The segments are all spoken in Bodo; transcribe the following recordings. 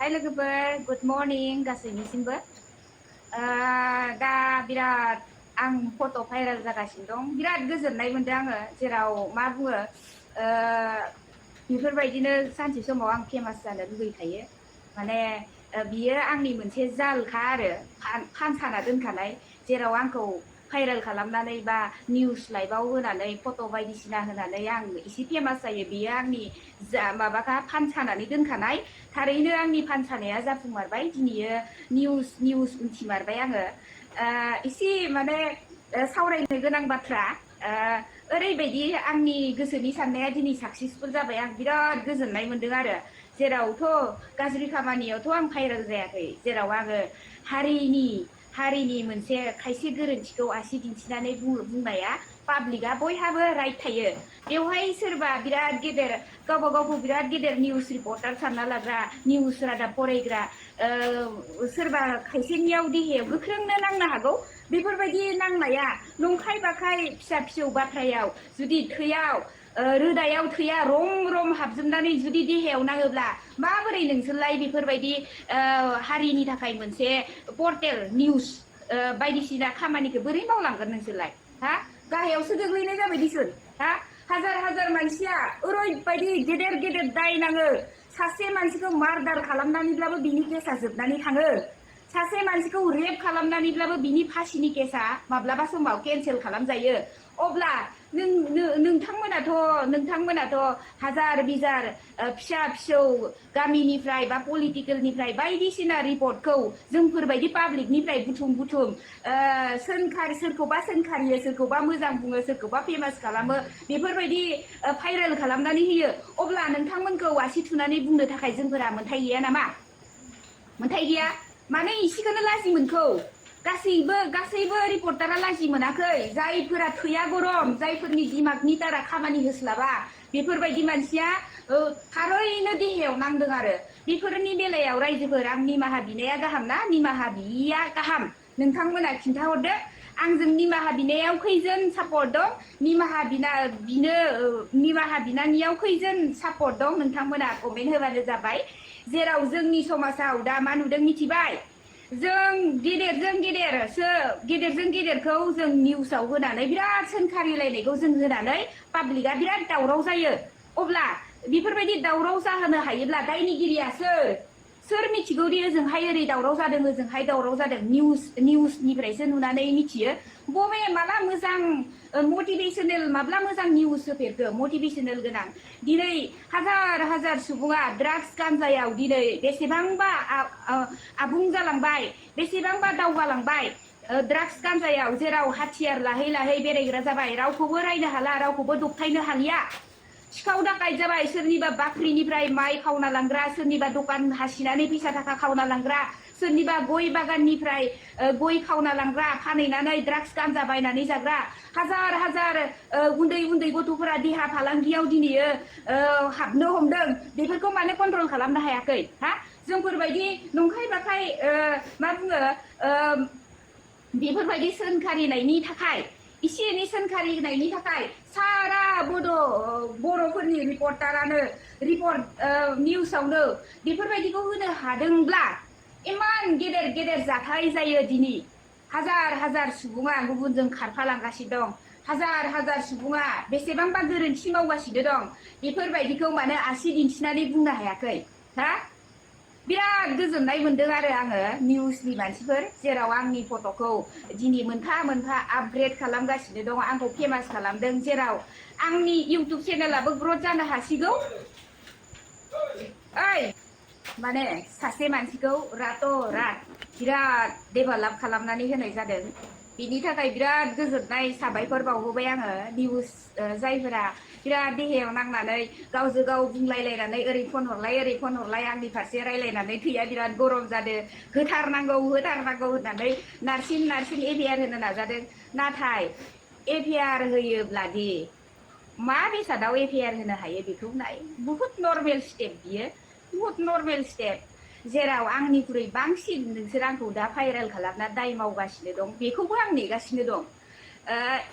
हाय लोगोफोर गुड मर्निं गासैनिसिमबो दा बिराद आं फट' भाइरेल जागासिनो दं बिराद गोजोननाय मोनदों आङो जेराव मा बुङो बेफोरबायदिनो सानसे समाव आं फेमास जानो लुबैखायो माने बियो आंनि मोनसे जालखा आरो फानसाना दोनखानाय जेराव आंखौ भाइरेल खालामनानै बा निउस लाइभआव होनानै फट' बायदिसिना होनानै आं एसे फेमास जायो बियो आंनि माबाखा फानसानानै दोनखानाय थारैनो आंनि फानसानाया जाफुंमारबाय दिनैयो निउस उन्थिमारबाय आङो एसे माने सावरायनो गोनां बाथ्रा ओरैबायदि आंनि गोसोनि साननाया दिनै साक्सेसफुल जाबाय आं बिराद गोजोननाय मोनदों आरो जेरावथ' गाज्रि खामानियावथ' आं भाइरेल जायाखै जेराव आङो हारिनि मोनसे खायसे गोरोन्थिखौ आसि दिन्थिनानै बुंनाया पाब्लिकआ बयहाबो राइट थायो बेवहाय सोरबा बिराद गेदेर गावबा गावखौ बिराद गेदेर निउस रिपर्टार सानना लाग्रा निउस रादाब फरायग्रा सोरबा खायसेनियाव देहायाव गोख्रोंनो नांनो हागौ बेफोरबायदि नांनाया नंखाय बाखाय फिसा फिसौ बाथ्रायाव जुदि थैयाव रोदायाव थैया रम हाबजोबनानै जुदि देहायाव नाङोब्ला माबोरै नोंसोरलाय बेफोरबायदि हारिनि थाखाय मोनसे पर्टेल निउस बायदिसिना खामानिखौ बोरै मावलांगोन नोंसोरलाय हा गाहायावसो गोग्लैनाय जाबाय दिसुन हा हाजार मानसिया ओरैबायदि गेदेर दाय नाङो सासे मानसिखौ मार्डार खालामनानैब्लाबो बिनि केसा जोबनानै थाङो सासे मानसिखौ रेप खालामनानैब्लाबो बिनि फासिनि केसा माब्लाबा समाव केन्सेल खालामजायो अब्ला नोंथांमोनाथ' हाजार बिजार फिसा फिसौ गामिनिफ्राय बा पलिटिकेलनिफ्राय बायदिसिना रिपर्टखौ जोंफोरबायदि पाब्लिकनिफ्राय बुथुम सोरखौबा सोंखारियो सोरखौबा मोजां बुङो सोरखौबा फेमास खालामो बेफोरबायदि भाइरेल खालामनानै होयो अब्ला नोंथांमोनखौ आसि थुनानै बुंनो थाखाय जोंफोरा मोनथाय गैया नामा मोनथाय गैया माने इसेखौनो लाजि मोनखौ गासैबो रिपर्टारा लाजि मोनाखै जायफोरा थैया गरम जायफोरनि दिमागनि दारा खामानि होस्लाबा बेफोरबायदि मानसिया थारैनो देहायाव नांदों आरो बेफोरनि बेलायाव रायजोफोर आं निमाहा बिनाया गाहाम ना निमाहा बियिया गाहाम नोंथांमोना खिन्थाहरदो आंजों निमाहा बिनायाव खैजोन सापर्ट दं निमाहा बिनानियाव खैजोन सापर्ट दं नोंथांमोना कमेन्ट होबानो जाबाय जेराव जोंनि समाजाव दा मा नुदों मिथिबाय जों गेदेरजों गेदेरखौ जों निउसाव होनानै बिराद सोंखारिलायनायखौ जों होनानै पाब्लिकआ बिराद दावराव जायो अब्ला बेफोरबायदि दावराव जाहोनो हायोब्ला दायनिगिरिया सोर मिथिगौ दि ओजोंहाय ओरै दावराव जादों ओजोंहाय दावराव जादों निउसनिफ्रायसो नुनानै मिथियो बबे माला मोजां मटिभेशनेल माब्ला मोजां निउस होफेरखो मटिभेशनेल गोनां दिनै हाजार सुबुङा ड्राग्स गान्जायाव दिनै बेसेबांबा आबुं जालांबाय बेसेबांबा दावगालांबाय ड्राग्स गान्जायाव जेराव हाथियार लाहै बेरायग्रा जाबाय रावखौबो रायनो हाला रावखौबो दबथायनो हालिया सिखाव दाखायत जाबाय सोरनिबा बाख्रिनिफ्राय माइ खावना लांग्रा सोरनिबा दखान हासिनानै फैसा थाखा खावना लांग्रा सोरनिबा गय बागाननिफ्राय गय खावना लांग्रा फानहैनानै ड्राग्स गान्जा बायनानै जाग्रा हाजार उन्दै गथ'फोरा देहा फालांगियाव दिनैयो हाबनो हमदों बेफोरखौ माने कन्ट्रल खालामनो हायाखै हा जोंफोरबायदि नंखाय बाखाय मा बुङो बेफोरबायदि सोंखारिनायनि थाखाय एसे एनै सोंखारिनायनि थाखाय सारा बर'फोरनि रिपर्टारानो निउसावनो बेफोरबायदिखौ होनो हादोंब्ला इमान गेदेर जाथाय जायो दिनै हाजार सुबुङा गुबुनजों खारफालांगासिनो दं हाजार सुबुङा बेसेबांबा गोरोन्थि मावगासिनो दं बेफोरबायदिखौ माने आसि दिन्थिनानै बुंनो हायाखै हा बिराद गोजोननाय मोनदों आरो आङो निउसनि मानसिफोर जेराव आंनि फट'खौ दिनै मोनफा आपग्रेड खालामगासिनो दं आंखौ फेमास खालामदों जेराव आंनि इउटुब चेनेलाबो ग्रथ जानो हासिगौ ओइ माने सासे मानसिखौ रात' बिराद डेभेलप खालामनानै होनाय जादों बिनि थाखाय बिराद गोजोननाय साबायखर बावहोबाय आङो निउस जायफोरा बिराद देहायाव नांनानै गावजों गाव बुंलायलायनानै ओरै फन हरलाय आंनि फारसे रायलायनानै थैया बिराद गरम जादों होथारनांगौ होननानै नारसिन एफिआर होनो नाजादों नाथाय एफिआर होयोब्लादि मा बेसादाव एफिआर होनो हायो बेखौ नाय बुहुत नर्मेल स्टेप बियो बुहुत नर्मेल स्टेप जेराव आंनिख्रुइ बांसिन नोंसोर आंखौ दा भाइरेल खालामना दाय मावगासिनो दं बेखौबो आं नेगासिनो दं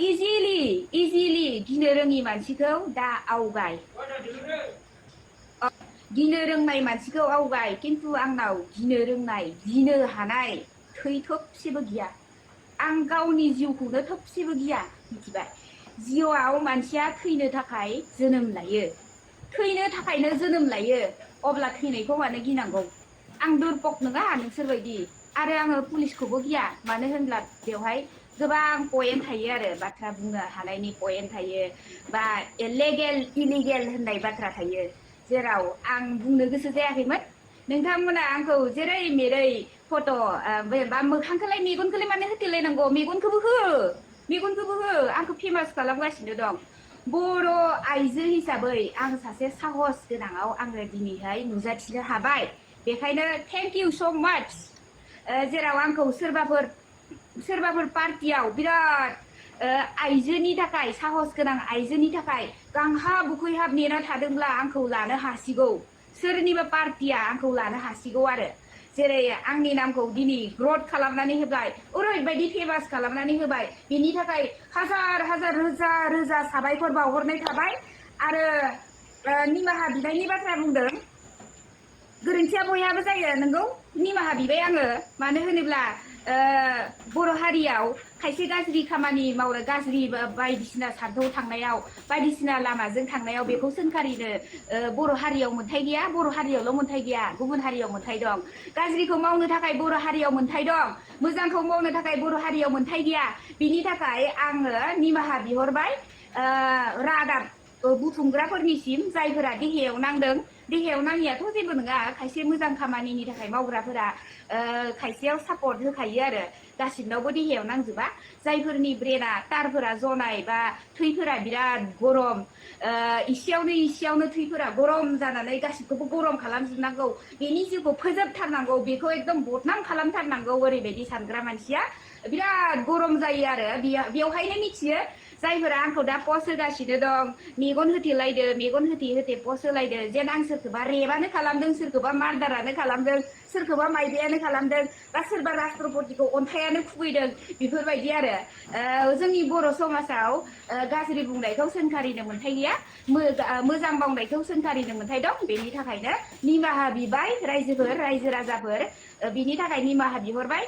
इजिलि गिनो रोङि मानसिखौ दा आवगाय गिनो रोंनाय मानसिखौ आवगाय खिन्थु आंनाव गिनो रोंनाय गिनो हानाय थै थोबसेबो गैया आं गावनि जिउखौनो थोबसेबो गिया मिथिबाय जिउआव मानसिया थैनो थाखाय जोनोम लायो थैनो थाखायनो जोनोम लायो अब्ला थैनायखौ मानो गिनांगौ आं दुरपक नङा नोंसोरबायदि आरो आङो पुलिसखौबो गिया मानो होनब्ला बेवहाय गोबां पइन्ट थायो आरो बाथ्रा बुंनो हानायनि पइन्ट थायो बा लेगेल इलिगेल होननाय बाथ्रा थायो जेराव आं बुंनो गोसो जायाखैमोन नोंथांमोना आंखौ जेरै मेरै फट' बा मोखांखौलाय मेगनखौलाय मानो होथेलायनांगौ मेगनखौबो हो आंखौ फेमास खालामगासिनो दं बर' आइजो हिसाबै आं सासे साहस गोनाङाव आङो दिनैहाय नुजाथिनो हाबाय बेखायनो थेंक इउ स' माच जेराव आंखौ सोरबाफोर पार्टियाव बिराद आइजोनि थाखाय साहस गोनां आइजोनि थाखाय गांहाब उखैहाब नेना थादोंब्ला आंखौ लानो हासिगौ सोरनिबा पार्टिया आंखौ लानो हासिगौ आरो जेरै आंनि नामखौ दिनै ग्रथ खालामनानै होबाय ओरैबायदि फेमास खालामनानै होबाय बेनि थाखाय हाजार हाजार रोजा रोजा साबायखर बावहरनाय थाबाय आरो निमाहा बिनायनि बाथ्रा बुंदों गोरोन्थिया बयहाबो जायो नंगौ निमाहा बिबाय आङो मानो होनोब्ला बर' हारियाव खायसे गाज्रि खामानि मावनो गाज्रि बायदिसिना सारथौ थांनायाव बायदिसिना लामाजों थांनायाव बेखौ सोंखारिनो बर' हारियाव मोन्थाय गैया बर' हारियावल' मोन्थाय गैया गुबुन हारियाव मोन्थाय दं गाज्रिखौ मावनो थाखाय बर' हारियाव मोन्थाय दं मोजांखौ मावनो थाखाय बर' हारियाव मोन्थाय गैया बिनि थाखाय आङो निमाहा बिहरबाय रादाब बुथुमग्राफोरनिसिम जायफोरा देहायाव नांदों देहायाव नाङियाथ' जेबो नङा खायसे मोजां खामानिनि थाखाय मावग्राफोरा खायसेयाव सापर्ट होखायो आरो गासिबनावबो देहायाव नांजोबा जायफोरनि ब्रेना तारफोरा जनाय बा थैफोरा बिराद गरम इसेयावनो थैफोरा गरम जानानै गासिबखौबो गरम खालामजोबनांगौ बेनि जिउखौ फोजोबथारनांगौ बेखौ एकदम बदनाम खालामथारनांगौ ओरैबायदि सानग्रा मानसिया बिराद गरम जायो आरो बेवहायनो मिथियो जायफोरा आंखौ दा पस्ट होगासिनो दं मेगन होथेलायदो मेगन होथे होथे पस्ट होलायदो जेन आं सोरखौबा रेबानो खालामदों सोरखौबा मार्डारानो खालामदों सोरखौबा मायबायानो खालामदों बा सोरबा राष्ट्रपतिखौ अन्थाइयानो खुबैदों बेफोरबायदि आरो जोंनि बर' समाजाव गाज्रि बुंनायखौ सोंखारिनो मोन्थाय गैया मोजां मावनायखौ सोंखारिनो मोन्थाय दं बेनि थाखायनो निमाहा बिबाय रायजो राजाफोर बिनि थाखाय निमाहा बिहरबाय